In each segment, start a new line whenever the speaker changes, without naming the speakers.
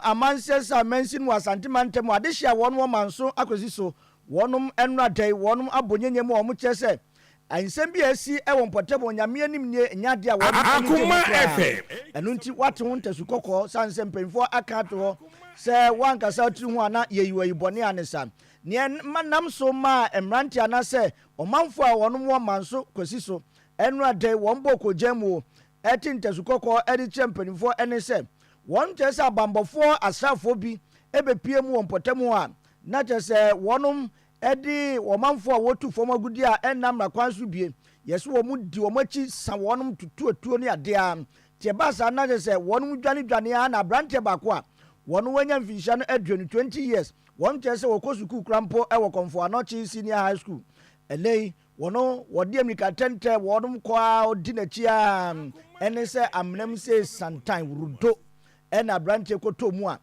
Amanseɛ sɛ amansin wɔ Asante mantam adehye a wɔn wɔ Manso akɔsi so wɔnom nnora da yi wɔnom abɔ nyenye mu a wɔn kyerɛ sɛ nsɛm bi a asi wɔ mpɔtam wɔ Nyame anim nie nyɛ adeɛ a wɔnom ani gye ho koraa. Ɛno nti wɔate ho ntasu kɔkɔɔ sane sɛ mpanyinfoɔ aka ato hɔ sɛ woankasa wo tiri ho a na yɛyi wo ayi bɔne a ne sa. Neɛ ɛma nam so maa mmeranteɛ anaasɛ ɔmanfoɔ a wɔnom wɔ Manso kwasi so nnora da yi wɔn bɔɔ kogyan mu te ntasu kɔkɔɔ de kyerɛ mpanimfoɔ ne sɛ, wɔn kyerɛ sɛ abanbɔfoɔ asraafoɔ bi bɛpue mu wɔ mpɔtam hɔ a, na kyerɛ sɛ wɔnom de ɔmanfoɔ a wɔtu fam agudeɛ a ɛnna mmara kwan so bie, yɛ sɛ wɔn di wɔn akyi sa wɔnom tutu atuo ne adeɛ ara. Nti ɛbaa saa na kyerɛ sɛ wɔnom dwane dwane ara na aberanteɛ baako a wɔn wanya mfinhyia no aduonu, 20 years, wɔn kyerɛ sɛ wɔkɔ sukuu koraa mpo wɔ Kɔmfo Anɔkye Senior High School. Ɛnnɛ yi, Wɔn wɔde ammirika tɛntɛ wɔnom kɔ ara ɔdi n'akyi ara ɛne sɛ amena mu sɛ santan wurudo ɛna aberanteɛ kɔtɔ mu a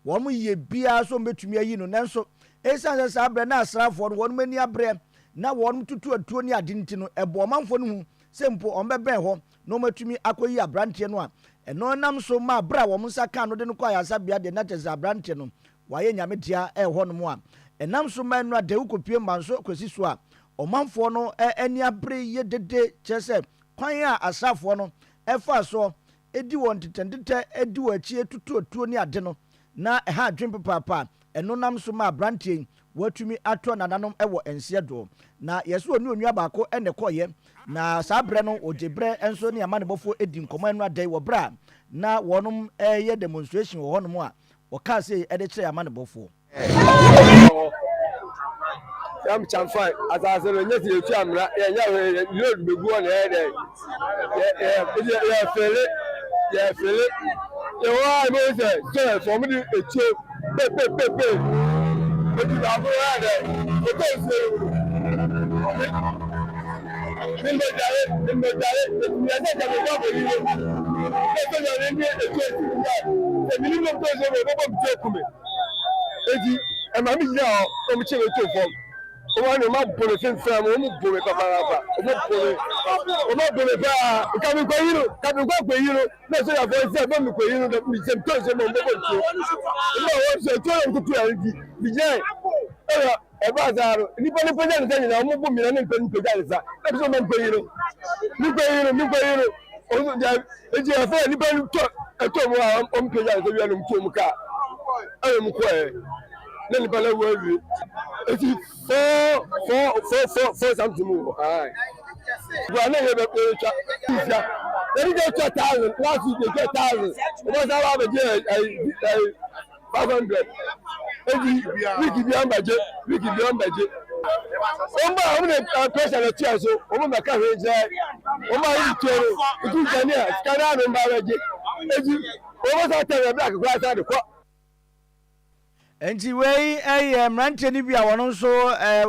wɔn yɛ biara so wɔbɛtumi ayi no. Nanso ɛsiane sɛ saa berɛ na asraafoɔ no wɔnom ani aberɛ na wɔnom tutu atuo ne ade nti no, ɛbɔ ɔmanfoɔ no hu sɛ mpo wɔn bɛbɛn hɔ na wɔatumi akɔyi aberanteɛ no a ɛno nam so ma berɛ a wɔn nsa kaa no de no kɔ ayaresabea deɛ na kyerɛ sɛ aberanteɛ no Wɔayɛ Nyame dea wɔ hɔnom a ɛnam so ma nnora Dawu kɔpue Manso Kwasi so a ɔmanfoɔ no ani abere yɛ dede, kyerɛ sɛ kwan a asraafoɔ no faa soɔ di wɔn ntetɛntetɛ di wɔn akyi tutu atuo ne ade no na ɛha adwene papaapa. Ɛno nam so ma aberanteɛ yi watumi atoa nananom wɔ nseɛ doɔ. Na yɛse ɔne onua baako na ɛkɔeɛ na saa berɛ no ɔgye berɛ nso ne amanebɔfoɔ di nkɔmmɔ ɛno adɛn wɔ berɛ a na wɔnom reyɛ demonstration wɔ hɔnom a Wɔkaa sei de kyerɛɛ amanebɔfoɔ.
Yam kyamfa asase no nyɛ sɛ yɛtu amena yɛnyɛ hwee yɛ load bɛgu hɔ na yɛyɛ dɛ yɛfele yɛfele yɛwɔ a ɛbɛhu sɛ sɛ fɔm de etuo pepepepe eti baako yɛ dɛ ɛtɔ nsuo no mu no. Mbɛdware, mbɛdware, yɛ sɛ nka mekɔ akɔyi no. Sɛ sɛnea ne nne etu esi mu a, sɛ minim no mpo sɛ wɔbɛbɔ me ti aku me. Enti ɛma me gyina hɔ na wɔkyerɛ me too fam. Wɔn ano wɔn abɔ me femfam, wɔn bo me papaapa, wɔn bo me, wɔn abɔ me paa. Nka mekɔyi no, nka mekɔ akɔyi no, na sogyafoɔ sɛ ɛbɔ me kɔyi no, na mesɛ metɔ nsuo ma wɔbɛbɔ nsuo. Mma wɔn nsuo, tuo na wɔtoto yɛn nti, megyinae. Ɛna Ɛbaa saa no, nnipa no pagya ne nsa nyinaa, wɔn bo mmina ne mpɛ no pagya ne nsa. Na bi sɛ ɔma mpanyin no, me mpanyin no, me mpanyin no. Ɔno deɛ, eti afei a nnipa no tɔ ɛtɔ mu a wɔn pagya ne nsa wia no, wɔn tu wɔn kaa, ɛna wɔn kɔɛ. Na nnipa no awu awie. Eti 4 4 4 4 something mu wɔ ayi. Gua ne yɛ bɛ yɛ twa nsia. Yɛde kɛ twa 1,000 last week yɛ twa 1,000. Wɔn san ba abɛgye ɛyi ɛyi. 500 edi week bi ɔmbɛgye week bi ɔmbɛgye wɔn ba wɔn de pressure na tia so wɔn bɛ ka hwee nkyerɛ wɔn ba wɔn tuo no ntu nkyɛn a sika naa na wɔn ba bɛgye edi wɔn bɛ sa tɛn ɛbla akekora asa de kɔ.
Nti wei yɛ mmeranteɛ no bi a wɔn nso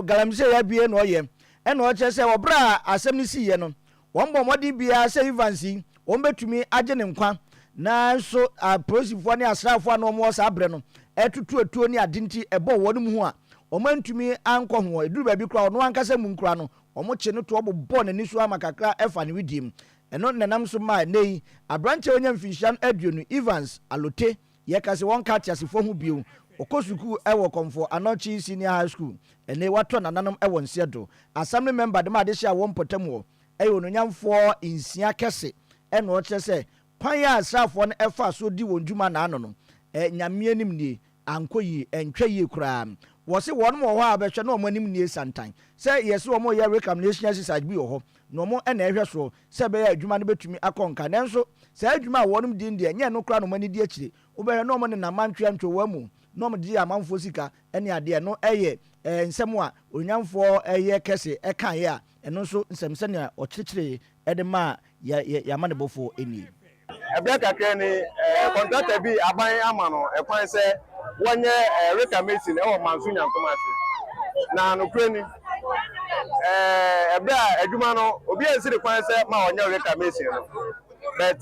galamsey abie na ɔyɛ ɛna ɔkyerɛ sɛ wɔ berɛ a asɛm no siiɛ no Wɔbɔ mmɔden biara sɛ Evans yi, wɔbɛtumi agye ne nkwa, nanso apolisifoɔ ne asraafoɔ a na wɔwɔ saa berɛ no tutu atuo ne ade nti ɛbɔɔ wɔn mu hu a wɔantumi ankɔ ho. Ɛduru baabi koraa ɔno ankasa mum koraa no, wɔkye no toɔ bobɔɔ n'ani so ama kakra fa ne wedeɛ mu. Ɛno na ɛnam so maa ɛnnɛ yi aberanteɛ a wanya mfinhyia 20, Evans Alote, Yɛka sɛ wɔnka ateasefoɔ ho bio. Ɔkɔ sukuu wɔ Komfo Anokye Senior High School. Ɛnnɛ yi watɔ nananom wɔ nseɛ do. Assembly member de ma adehye a wɔ mpɔtam hɔ yɛ onuonyamfoɔ nsia kɛse ɛna ɔkyerɛ sɛ kwan a asraafoɔ no faa soɔ di wɔn dwuma naano no Nyame anim nie ankɔ yie, ɛntwa yie koraa. Wɔse wɔnom wɔ hɔ a bɛhwɛ na wɔn anim nie santan sɛ yɛse wɔn reyɛ reclamation exercise bi wɔ hɔ na wɔn na ɛhwɛ soɔ sɛ ɛbɛyɛ a adwuma no bɛtumi akɔ nka. Nanso saa adwuma a wɔnom di no deɛ, ɛnyɛ ɛno koraa na wɔn ani di akyire. Wobɛhwɛ na wɔn nenam mantwea ntwowaa mu na wɔn gye amanfoɔ sika ne adeɛ. Ɛno yɛ nsɛm a Onyamfoɔ yɛ kɛse kaeɛ a ɛno nso nsɛm sɛnea ɔkyerɛkyerɛɛ de maa yɛn amanebɔfoɔ nie.
Ɛberɛ kakra ni, kɔntrata bi aban ama no kwan sɛ wɔnyɛ reclamation wɔ Manso Nyankom ase. Na nokorɛ ni, ɛberɛ a adwuma no, obi ansi no kwan sɛ ma ɔnyɛ reclamation no, but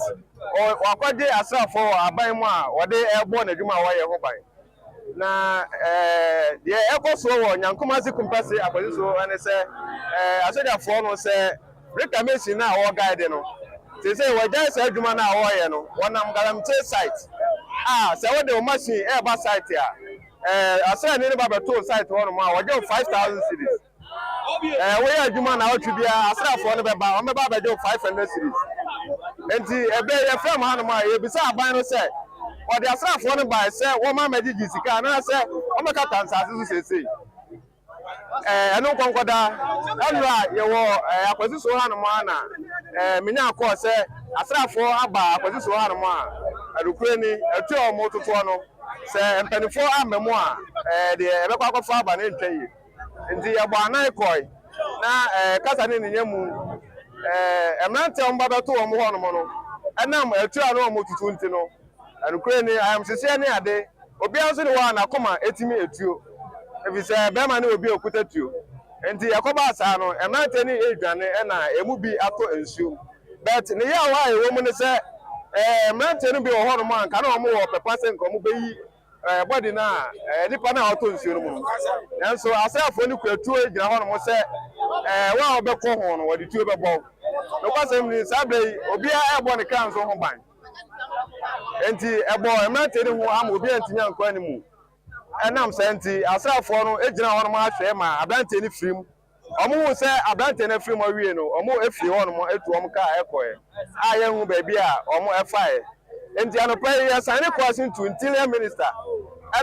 wakɔgye asraafoɔ wɔ aban mu a wɔde rebɔ n'adwuma a wɔyɛ ho ban. Na deɛ ɛrekɔ soɔ wɔ Nyankomase Kumpase akwasi so ne sɛ asogyafoɔ no sɛ reclamation no a wɔreguide no, seesei wɔagyae saa adwuma no a wɔreyɛ no, wɔnam galamsey site. a sɛ wode wo machine ɛreba site a, ɛɛ asraani no ba bɛto site hɔnom a, wɔgye wo 5,000 cedis. Ɛɛ woyɛ adwuma naawɔtwe biara, asraafoɔ no bɛba, wɔbɛba abɛgye wo 500 cedis. Enti ɛbɛ yi yɛfrɛ mo hanom a, yɛbisa aban no sɛ, wɔde asraafoɔ no bae sɛ wɔmma mmɛgyegye sika anaasɛ wɔmmɛkata nsaase so seesei? Ɛɛ ɛno nkɔnkɔda. Ɛnora yɛwɔ ɛɛ Akwasi so hanom a na ɛɛ menyaa kɔɔ sɛ asraafoɔ aba Akwasi so hanom a, nokorɛ ni, atuo a wɔtotoɔ no, sɛ mpanimfoɔ amma mu a, ɛɛ deɛ ɛbɛkɔ akɔfa aba no ntwa yie. Enti yɛbɔɔ anan kɔe, na kasa ne nneyɛe mu mmerante a wɔba bɛtoo wɔn hɔnom no, ɛnam atuo a na wɔtutu nti no, nokorɛ ni, ayamhyehyeɛ ne ade, obiara nso nni hɔ a n'akoma tumi atuo, ɛfiri sɛ barima ne obi a ɔkuta tuo. Enti ɛkɔbaa saa no, mmeranteɛ no redwane na emu bi atɔ nsuo mu. But ne yaw a ɛwɔ mu ne sɛ, mmeranteɛ no bi wɔ hɔnom a anka na wɔwɔ ɔpɛ pa sɛ nka wɔbɛyi body no a nipa no a ɔtɔ nsuo no mu no. Nanso asraafoɔ no kura tuo gyina hɔnom sɛ wɔn a wɔbɛkɔ ho no wɔde tuo bɛbɔ wo. Nokwasɛm ni, saa berɛ yi obiara rebɔ ne kra nso ho ban. Enti ɛbɔɔ mmeranteɛ no hu ama obiara antumi ankɔ anim. Ɛnam saa nti, asraafoɔ no gyina hɔnom ahwɛ ma aberanteɛ no firi mu. Wɔhuu sɛ aberanteɛ no afiri mu awie no, wɔfirii hɔnom tu wɔn kaa kɔeɛ a yɛnhu baabi a wɔfaeɛ. Enti anɔpa yi, yɛsane kɔɔ Asintu Interior Minister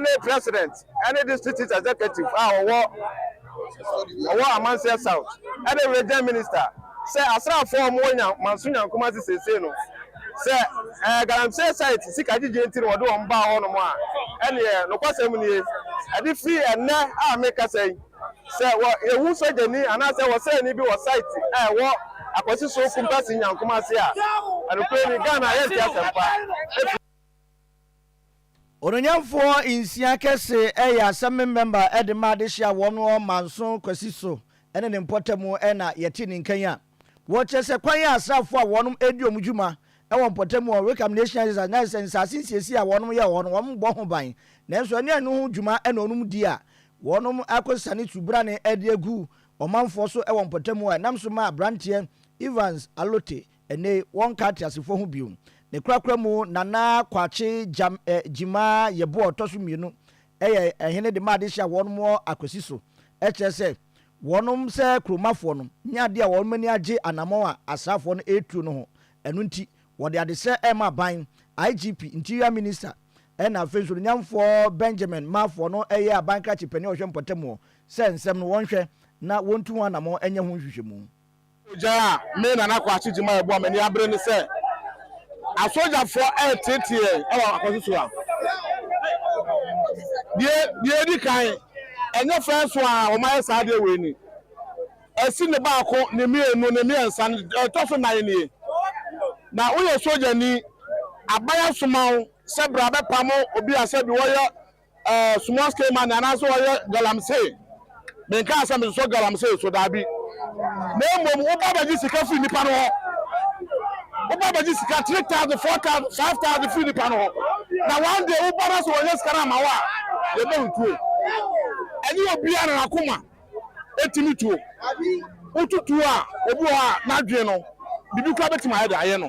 ne President ne District Chief Executive a ɔwɔ ɔwɔ Amanseɛ South ne Region Minister sɛ asraafoɔ a wɔwɔ Nya Manso Nyankomase seesei no, sɛ ɛɛ galamsey site sika gyegyeɛ nti na wɔde wɔn baa hɔnom a, ɛnneɛ nokwasɛm nie, ɛde firi ɛnnɛ a merekasa yi, Sɛ wɔ yɛhu sogyani anaasɛ wɔsraani bi wɔ site a ɛwɔ Akwasi so Kumpasi Nyankom ase a, ɛnokorɛ ni, Ghana yɛnte asɛmpa ɛfiri.
Onuonyamfoɔ nsia kɛse yɛ asɛm mmɛmba de ma adehye a wɔn wɔ Manso Kwasi so ne ne mpɔtam na yɛte ne nka yi a wɔkyerɛ sɛ kwan a asraafoɔ a wɔnom redi wɔn dwuma wɔ mpɔtam wɔ reclamation exercise na sɛ nsaase nsiesie a wɔnom yɛ wɔ hɔ no wɔn bɔ ho ban nanso ɛne ɛno ho dwuma na wɔnom di a wɔnom akɔsiane subrane de agu ɔmanfoɔ so wɔ mpɔtam a ɛnam so ma abranteɛ Evans Alote ɛnnɛ yi wɔnka ateasefoɔ ho bio. Ne korakora mu Nana Kwakye Gyam eh, Gyima Yeboah ɔtɔ so mmienu yɛ ɛhene de ma adehye a wɔnom wɔ Akwasi so kyerɛ sɛ wɔnom sɛ kuromafoɔ no nyɛ adeɛ a wɔnom ani agye anamɔn a asraafoɔ no retuo no ho ɛno nti wɔde adesrɛ rema aban, IGP, Interior Minister, ɛna afei nso Onuonyamfoɔ Benjamin Marfo ɔno yɛ aban krakye panin a ɔhwɛ mpɔtam hɔ sɛ nsɛm no wɔnhwɛ na wɔntu ho anamɔn nyɛ ho nhwehwɛmu.
Ogya a me Nana Kwakye Gyimah ɛboa m'ani abere ne sɛ asogyafoɔ ɛreteetee yɛn wɔ akwaso so a. Deɛ deɛ edi kan, ɛnyɛ fɛn so a wɔayɛ saa adeɛ wei ni. Asi ne baako, ne mmienu, ne mmiɛnsa, ne ɛtɔ so nan nie. Na woyɛ sogyani, aban asoma wo sɛ bra bɛpamo obi a sɛbi wɔyɛ eh, small scale money anaasɛ wɔyɛ galamsey. Menkaa sɛ mesosɔ galamsey so, daabi. Na mmom woba bɛgye sika firi nipa no hɔ. Woba bɛgye sika 3000, 4000, 5000 firi nipa no hɔ. Na one day woba na sɛ wɔnyɛ sika no ama wo a, yɛbɛ wo tuo. Ɛnyɛ obiara na n'akoma etumi tuo. Wotu tuo a, obi wɔ hɔ a n'adwene no, biribi koraa bɛtumi ayɛ de ayɛ no.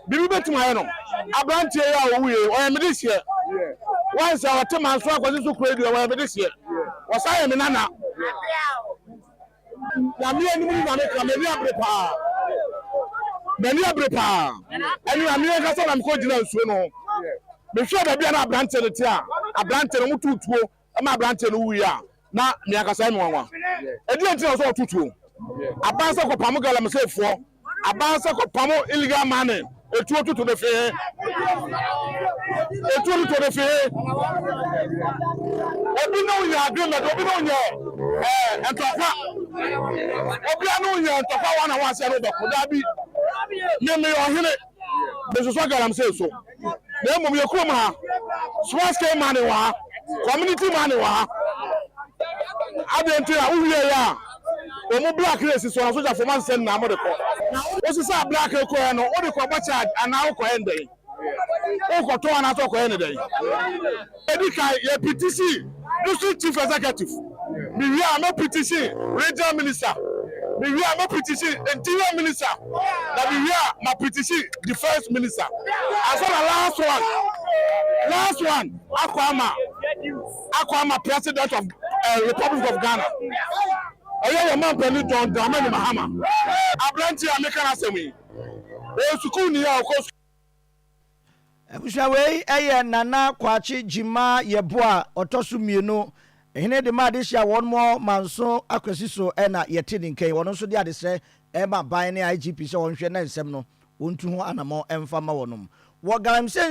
Biribi bɛtumi ayɛ no. Aberanteɛ yi a ɔwuiɛ yi, ɔyɛ me dehyeɛ. Once a ɔte Manso Akwasi so kuro yi deɛ, ɔyɛ me dehyeɛ. Ɔsan yɛ me nana. Nyame anim ne Nyame ka, m'ani abere paa. M'ani abere paa. Ɛne Nyame ankasa na mekɔ gyina nsuo no ho. Mehwɛɛ baabi a na aberanteɛ no te a, aberanteɛ no, wɔtoo tuo ma aberanteɛ no wuiɛ a, na me ankasa ɛyɛ me nwanwa. Ɛdeɛn nti na ɛwɔ sɛ wɔto tuo? Aban sɛ kɔpamo galamseyfoɔ, aban sɛ kɔpamo illegal mining, etuo toto de fi he? Etuo toto de fi he? Obi ne wo nyɛ agreement, obi ne wo nyɛ ɛɛ ntɔkwa, obi ne wo nyɛ ntɔkwa wɔn na wɔn aseɛ no bɛko daabi. Me meyɛ ɔhene, mesosɔ galamsey so. Na mmom yɛ kurom ha, small scale mining wɔ ha, community mining wɔ ha. Adeɛ nti na wowie yɛ a, wɔn black na esi so na sogyafoɔ ma nsɛm nyinaa wɔde kɔ. Wosesa black kɔɛ no, wode kɔbɔ charge anaa wokɔyɛ no dɛn? Wokɔtɔn anaasɛ wokɔyɛ no dɛn? Edi kan, yɛ petition district chief executive. Mewie a, mɛ petition regional minister. Mewie a mɛ petition Interior Minister, na mewie a ma petition Defence Minister. Ansa na last one, last one akɔ ama akɔ ama President of uh, Republic of Ghana. Ɛyɛ yɛn mampanin John Dramani Mahama. Aberanteɛ a meka n'asɛm yi, ɔyɛ sukuuni a ɔkɔ
Abusua wei yɛ Nana Kwakye Gyimah Yeboah ɔtɔ so mmienu hene de ma adehye a wɔn wɔ Manso Akwasi so na yɛte ne nka yi. Wɔn nso de adesrɛ rema aban ne IGP sɛ wɔnhwɛ na nsɛm no wɔntu ho anamɔn mfa mma wɔnom. Wɔ Galamsey.